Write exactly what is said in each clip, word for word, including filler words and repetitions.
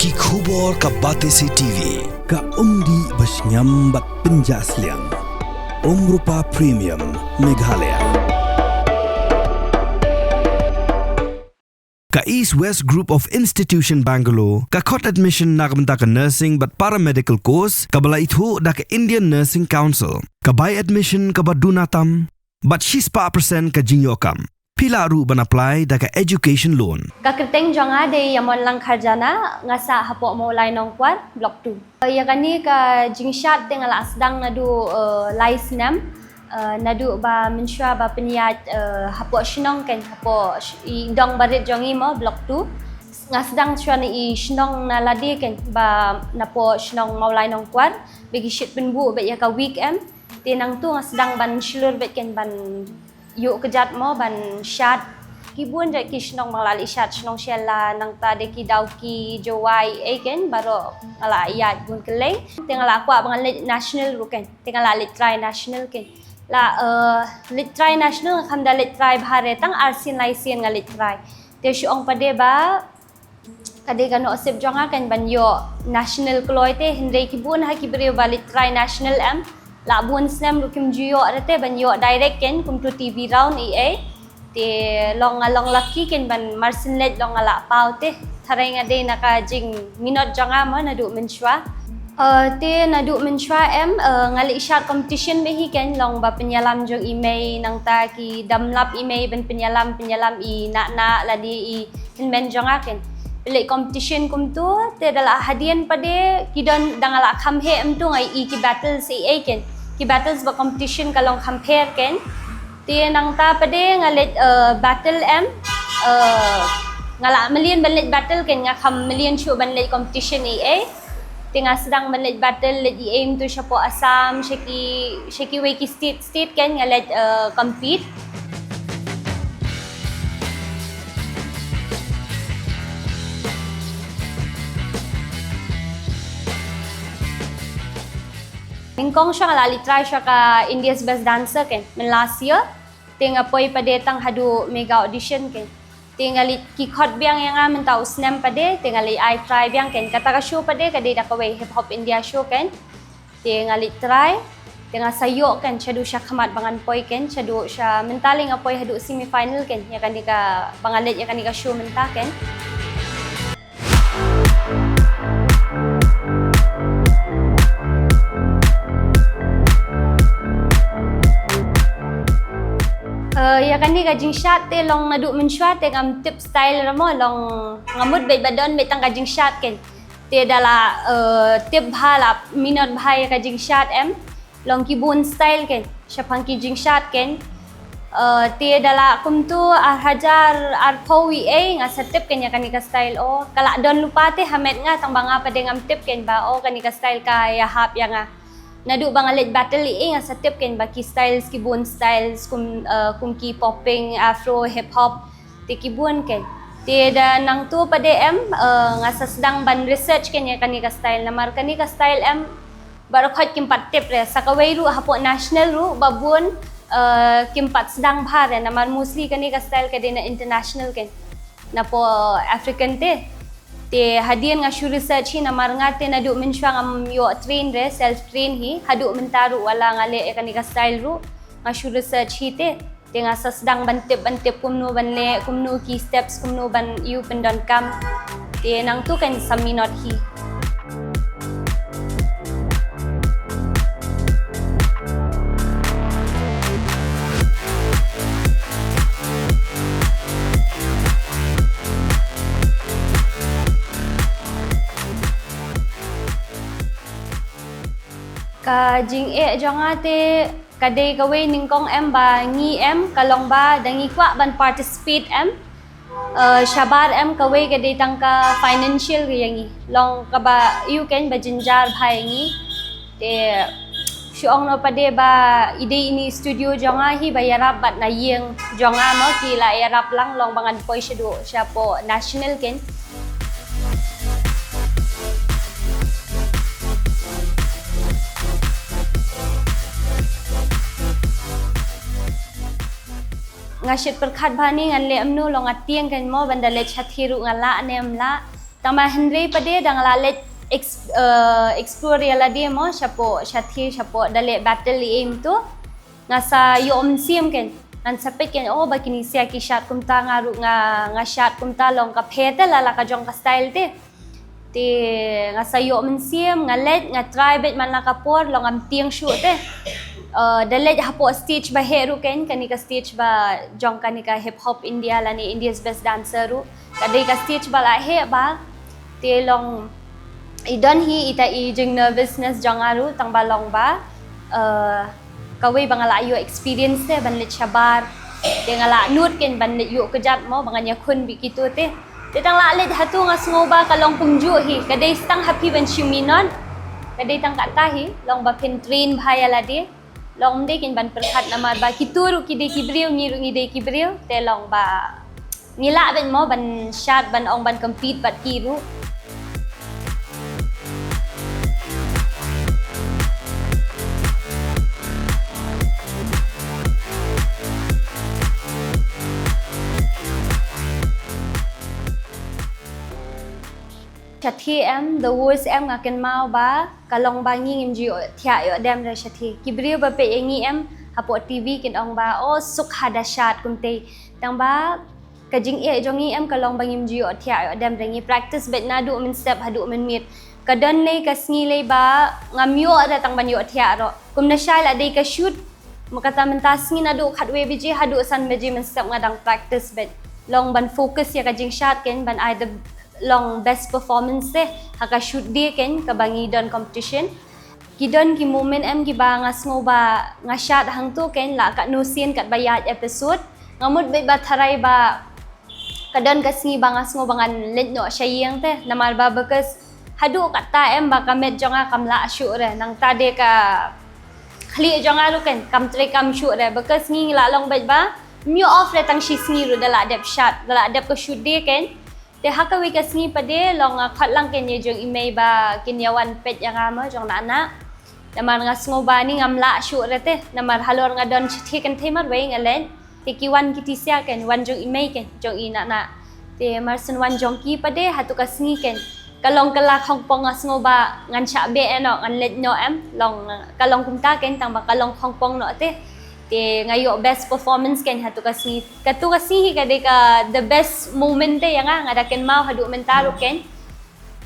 Ki khubor ka Batesi T V, ka umdih ba shngiam bad pynjah sliang. Umrupa Premium, Meghalaya. Ka East West Group of Institution Bangalore ka khot admission na ka bynta ka nursing bad paramedical course kaba la ithuh da ka Indian Nursing Council. Ka bai admission kaba duna tam bad shispah percent ka jingïoh kam. Phi lah ruh ban apply da ka education loan. Ka kyrteng jong nga dei Yamon Langkharjana, nga sah hapoh Mawlai Nongkwar, Block two. Ïa kane ka jingshad te nga la sdang naduh, eh, lai snem, eh, naduh ba mynshuwa ba pynïaid, eh, hapoh shnong, kan, hapoh sh-, i dong barit jong i mo, Block two. Nga sdang shuwa na i shnong na lade, kan, ba napoh shnong Mawlai Nongkwar, ba ki shit pynbuh bad ïa ka week em. Te nangtu nga sdang ban shlur bad, kan, ban ïoh kjat mo ban shad. Ki bun jait ki shnong ba nga la leit shad, shnong Shella, nangta de ki Dawki, Jowai, ei, kan, baroh nga la ïaid bun kylleng. Te nga la kwah ba ngan leit national ruh, kan. Te nga la leit try national, kan. La, eh, leit try national, nga kham da leit try bha re, tang arsien laisien nga leit try. Te shu ong pat de ba ka dei ka nusip jong nga, kan, ban ïoh national kloi te, hynrei ki bun ha ki briew ba leit try national em lah bun snem ruh kim ju ïoh re te, ban ïoh direct, kan, kumtu T V round ei ei. Te long nga long lucky, kan, ban marsien leit long nga lah paw te. Tharai nga dei na ka jingminot jong nga mo naduh mynshuwa. Eh, te naduh mynshuwa em, eh, nga leit shad competition beit hi, kan, long ba pynïalam jong i mei, nangta ki dam lap i mei ban pynïalam, pynïalam i Nah Nah lane i hynmen jong nga, kan. Pynleit competition kumtu, te da la hadien pat de ki don, da nga la kham heh em tu nga ïohi ki battles ei ei, kan. Ki battles ba competition ka long kham pher, kan. Te nangta pat de nga leit, eh, battle em, eh, nga la mlien ban leit battle, kan, nga kham mlien shuh ban leit competition ei ei. Te nga sdang ban leit battle, leit ei ei em tu shapoh Assam, sha ki, sha kiwei ki state, state, kan, nga leit, eh, compete. Nyngkong shuwa nga la leit try shuwa ka India's Best Dancer, kan, myn last year. Te nga poi pat de tang haduh mega audition, kan. Te nga leit, ki khot biang ïa nga mynta u snem pat de, te nga leit ai try biang, kan. Kata ka show pat de ka dei da kawei Hip Hop India show, kan. Te nga leit try, te nga sa ïoh, kan, shaduh shakhmat ba ngan poi, kan, shaduh sha, mynta lei nga poi haduh semi final, kan, ïa kane ka, ba nga leit ïa kane ka show mynta, kan. Eh, ïa kane ka jingshad te long naduh mynshuwa te ngam tip style re mo, long nga mut beit ba don beit tang ka jingshad, kan. Te da la, eh, tip bha, la minot bha ïa ka jingshad em. Long ki bun style, kan, shaphang ki jingshad, kan. Eh, te da la kumtu ar hajar arphew ei ei nga sa tip, kan, ïa kane ka style, oh. Ka la don lypa te ha met nga, tang ba nga pat de ngam tip, kan, ba, oh, kane ka style ka ïahap ïa nga. Naduh ba nga leit battle ei ei nga sa tip, kan, ba ki styles, ki bun styles kum, eh, kum ki popping, afro, hip hop. Te ki bun, kan. Te da nangtu pat de em, eh, nga sa sdang ban research, kan, ïa kane ka style. Namar kane ka style em, baroh khoit kim pat tip re. Sa kawei ruh hapoh national ruh ba bun, eh, kim pat sdang bha re. Namar mostly kane ka style ka dei na international, kan. Napoh African te. Te hadien nga shu research hi, namar nga te naduh mynshuwa ngam ïoh train re, self train hi. Haduh mynta ruh wat la nga leh ïa kane ka style ruh nga shu research hi te. Te nga sa sdang ban tip, ban tip kumno ban leh, kumno ki steps, kumno ban ïoh pyndonkam. Te nangtu kan sa minot hi. Ka jingeh jong nga te ka dei kawei nyngkong em ba ngi em ka long ba da ngi kwah ban participate em. Eh, shabar em kawei ka dei tang ka financial ka ïa ngi. Long kaba ïoh kan ba jynjar bha ïa ngi. Te shu ong noh pat de ba i dei ini studio jong nga hi ba ïarap bad na ïing jong nga mo ki la ïarap lang long ba ngan poi shaduh shapoh national kan. Nga shait pyrkhat bha ni ngan leh kumno long nga tieng kan mo ban da leit shathie ruh nga lah ne em lah. Tang ba hynrei pat de da nga la leit ex-, eh, explore ïa lade mo, shapoh shathie, shapoh da leh battle ïa ïing tu. Nga sa ïoh mynsiem kein. Ngan sa peit kein, oh, ba kine sa ki shad kumta, nga ruh nga, nga shad kumta, long ka pher te, la la ka jong ka style te. Te nga sa ïoh mynsiem, nga leit, nga try beit man la ka por, long ngam tieng shuh te. Eh, da leit hapoh stage ba heh ruh kein, kane ka stage ba jong kane ka Hip Hop India lane India's Best Dancer ruh. Ka dei ka stage ba la heh bha. Te long i don hi ita i jing nervousness jong nga ruh, tang ba long ba, eh, kawei ba nga la ïoh experience te ban leit shabar. Te nga la nud kein ban leit ïuh kjat mo, ba ngan ïakhun beit kito te. Te tang la leit hatu nga sngew ba ka long kumjuh hi, ka dei tang ha phi ban shu minot. Ka dei tang kata hi, long ba phin train bha ïa lade. Long ym dei kein ban pyrkhat namar ba kito ruh ki dei ki briew, ngi ruh ngi dei ki briew, te long ba ngi lah beit mo ban shad, ban ong, ban compete bad ki ruh. Shathie em, the worst em, nga kynmaw ba ka long ba ngi ngim ju ïoh thiah ïoh dem re shathie. Ki briew ba peit ïa ngi em hapoh T V kin ong ba, oh, suk ha da shad kumtei. Tang ba ka jingeh jong ngi em ka long ba ngim ju ïoh thiah ïoh dem re, ngi practice beit naduh mynstep haduh mynmiet. Ka don lei ka sngi lei ba ngam ïoh re tang ban ïoh thiah ruh. Kumno shai la dei ka shoot. Mo kata mynta sngi naduh khatwei baje haduh san baje mynstep nga dang practice beit. Long ban focus ïa ka jingshad kein ban ai the long best performance te ha ka shoot day kein kaba ngi don competition. Ki don ki moment em kiba nga sngew ba nga shad hangtu kein la katno sien katba ïaid episode. Nga mut beit ba tharai ba ka don ka sngi ba nga sngew ba ngan leit noh sha ïing te namar ba because haduh katta em ba ka met jong nga kam lah shuh re, nangta de ka khlieh jong nga ruh kein kam treikam shuh re, because ngi la long beit ba ym ïoh off re tang shi sngi ruh da la dep shad, da la dep ka shoot day kein. Te ha kawei ka sngi pat de long nga khot lang kein ïa jong i mei ba kin ïa wan peit ïa nga mo jong Nahnah. Namar nga sngew ba ni ngam lah shuh re te, namar halor nga don shathie kynthei marwei nga leit. Te ki wan kiti sia kein, wan jong i mei kein, jong i Nahnah. Te mar shen wan jong ki pat de hatu ka sngi kein ka long ka la khongpong, nga sngew ba ngan shah beh eh noh, ngan leit noh em, long, eh, ka long kumta kein tang ba ka long khongpong noh te. Te nga ïoh best performance kein hatu ka sngi. Katu ka sngi hi ka dei ka the best moment te ïa nga, nga da kynmaw haduh mynta ruh kein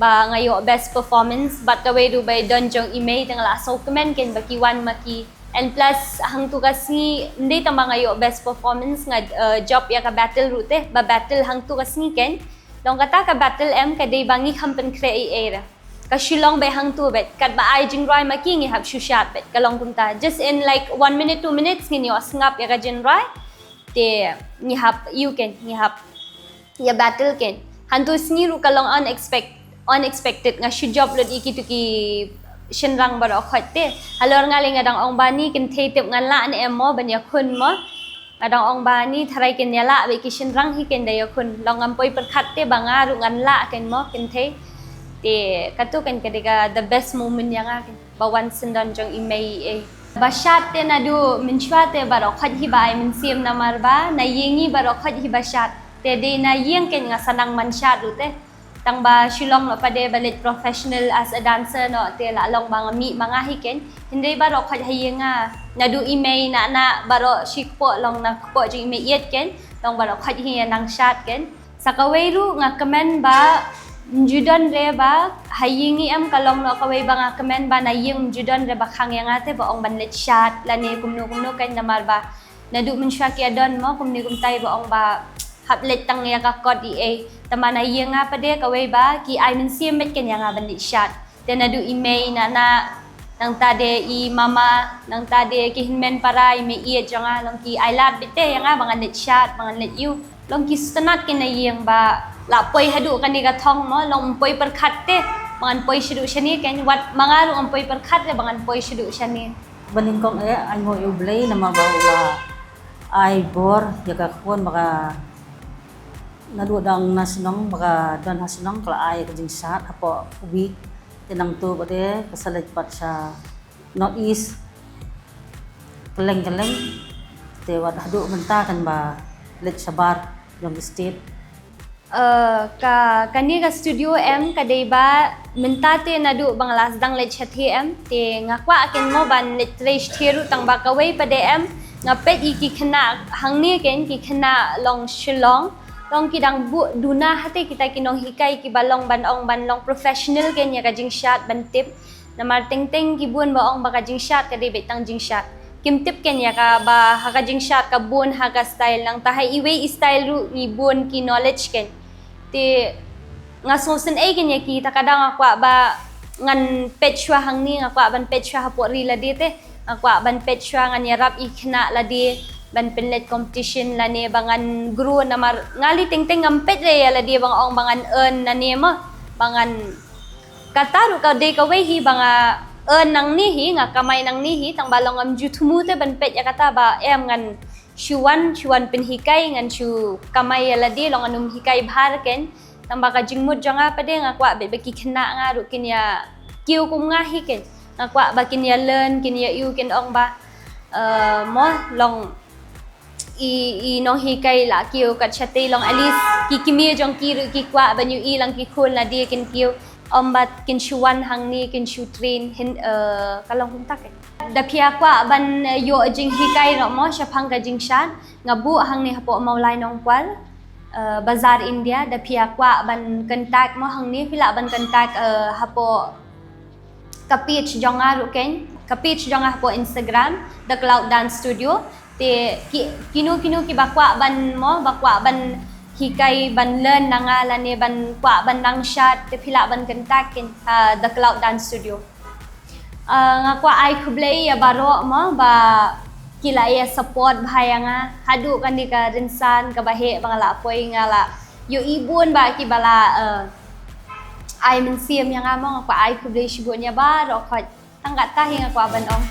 ba nga ïoh best performance. Bad kawei ruh ba i don jong i mei te nga la sngewkmen kein ba ki wan ma ki. And plus hangtu ka sngi ym dei tang ba nga ïoh best performance, nga, eh, jop ïa ka battle ruh te, ba battle hangtu ka sngi kein. Long kata ka battle em ka dei ba ngi kham pynkhreh ei ei re. Ka shu long beit hangtu beit, katba ai jingrwai ma ki ngi hap shu shad beit, ka long kumta. Just in like one minute, two minutes ngin ïoh sngap ïa ka jingrwai. Te ngi hap ïu kein, ngi hap ïa battle kein. Hangtu sngi ruh ka long unexpect-, unexpected, nga shu jop lut ïa kitu ki shynrang baroh khoit te. Halor nga lei nga dang ong ba ni kynthei tip ngan lah ne em mo ban ïakhun mo. Nga dang ong ba ni tharai kin ïa lah beit ki shynrang hi kein da ïakhun. Long ngam poi pyrkhat te ba nga ruh ngan lah kein mo kynthei. Te katu kein ka dei ka the best moment ïa nga kein. Ba wan syndon jong i mei ei. Ba shad te naduh mynshuwa te baroh khoit hi ba ai mynsiem namar ba na ïing ngi baroh khoit hi ba shad. Te dei na ïing kein nga sa nang man shad ruh te. Tang ba shu long noh pat de ba leit professional as a dancer noh te la long ba nga mih ma nga hi kein. Hynrei baroh khoit ha ïing nga naduh i mei Nahnah baroh shi kpoh long na kpoh jong i mei ïeit kein. Long baroh khoit hi ïa nang shad kein. Sa kawei ruh nga kmen ba ym ju don re ba ha ïing ngi em ka long noh kawei ba nga kmen ba na ïing ym ju don re ba khang ïa nga te ba ong ban leit shad lane kumno kumno kein namar ba naduh mynshuwa ki ïa don mo kumne kumtai ba ong ba hap leit tang ïa ka kot i ei. Tang ba na ïing nga pat de kawei ba ki ai mynsiem beit kein ïa nga ban leit shad. Te naduh i mei Nahnah, nangta de i mama, nangta de ki hynmen para, i mei ïeit jong nga, long ki ai lad beit te ïa nga ba ngan leit shad, ba ngan leit ïu. Long ki sngewtynnat kein na ïing ba la poi haduh kane ka thong mo, long ym poi pyrkhat te ba ngan poi shaduh shane kein, wat ma nga ruh ngam poi pyrkhat te ba ngan poi shaduh shane. Ba nyngkong eh ai nguh ïa U Blei namar ba u la ai bor ïa ka khun ba ka naduh dang na shnong ba ka don ha shnong ka la ai ka jingshad hapoh week. Te nangtu ba de ka sa leit pat sha North East kylleng kylleng. Te wat haduh mynta kan ba leit shabar jong ki state. Uh, ka kane ka studio em ka dei ba mynta te naduh ba nga la sdang leit shatei em te nga kwah ken mo ban leit trei shatei ruh tang ba kawei pat de em nga peit ïa ki khynnah hangne ken ki khynnah long Shillong long ki dang buh duna hate kita ki nonghikai ki ba long ban ong ban long professional ken ïa ka jingshad ban tip. Namar teng teng ki bun ba ong ba ka jingshad ka dei beit tang jingshad. Kim tip ken ïa ka ba ha ka jingshad ka bun ha ka style nangta ha iwei i style ruh ngi bun ki knowledge ken. Te nga sngewsynei ken ïa ki ta ka dang nga kwah ba ngan peit shuwa hangne nga kwah ban peit shuwa hapoh ri lade te. Nga kwah ban peit shuwa ngan ïarap i khynnah lade ban pynleit competition lane ba ngan grow namar nga li teng teng ngam peit re ïa lade ba nga ong ba ngan earn lane ma ba ngan Kata ruh ka dei kawei hi ba nga earn nangne hi nga kamai nangne hi tang ba long ngam ju thmu te ban peit ïa kata ba em ngan shu wan shu wan pynhikai ngan shu kamai ïa lade long ngan ym hikai bha ken tang ba ka jingmut jong nga pat de nga kwah beit ba ki khynnah nga ruh kin ïa kiew kum nga hi ken nga kwah ba kin ïa learn kin ïa ïoh kin ong ba mo long i i nonghikai la kiew kat shatei long at least ki kmie jong ki ruh ki kwah ban ïohi lang ki khun lade kin kiew ym ba kin shu wan hangne kin shu train hin ka long kumta ken. Da phi ïa kwah ban ïoh jinghikai ruh mo shaphang ka jingshad nga buh hangne hapoh Mawlai Nongkwar Bazar India da phi ïa kwah ban contact mo hangne phi lah ban contact hapoh ka page jong nga ruh ken ka page jong nga hapoh Instagram The Cloud Dance Studio te kino kino ki ba kwah ban mo ba kwah ban hikai ban learn na nga lane ban kwah ban nang shad te phi lah ban contact ken The Cloud Dance Studio. Nga kwah ai khublei ïa baroh mo ba ki la ïa support bha ïa nga haduh kane ka rynsan ka ba heh ba nga la poi nga la ïohi bun ba ki ba la ai mynsiem ïa nga mo nga kwah ai khublei shibun ïa baroh khoit tang kata hi nga kwah ban ong.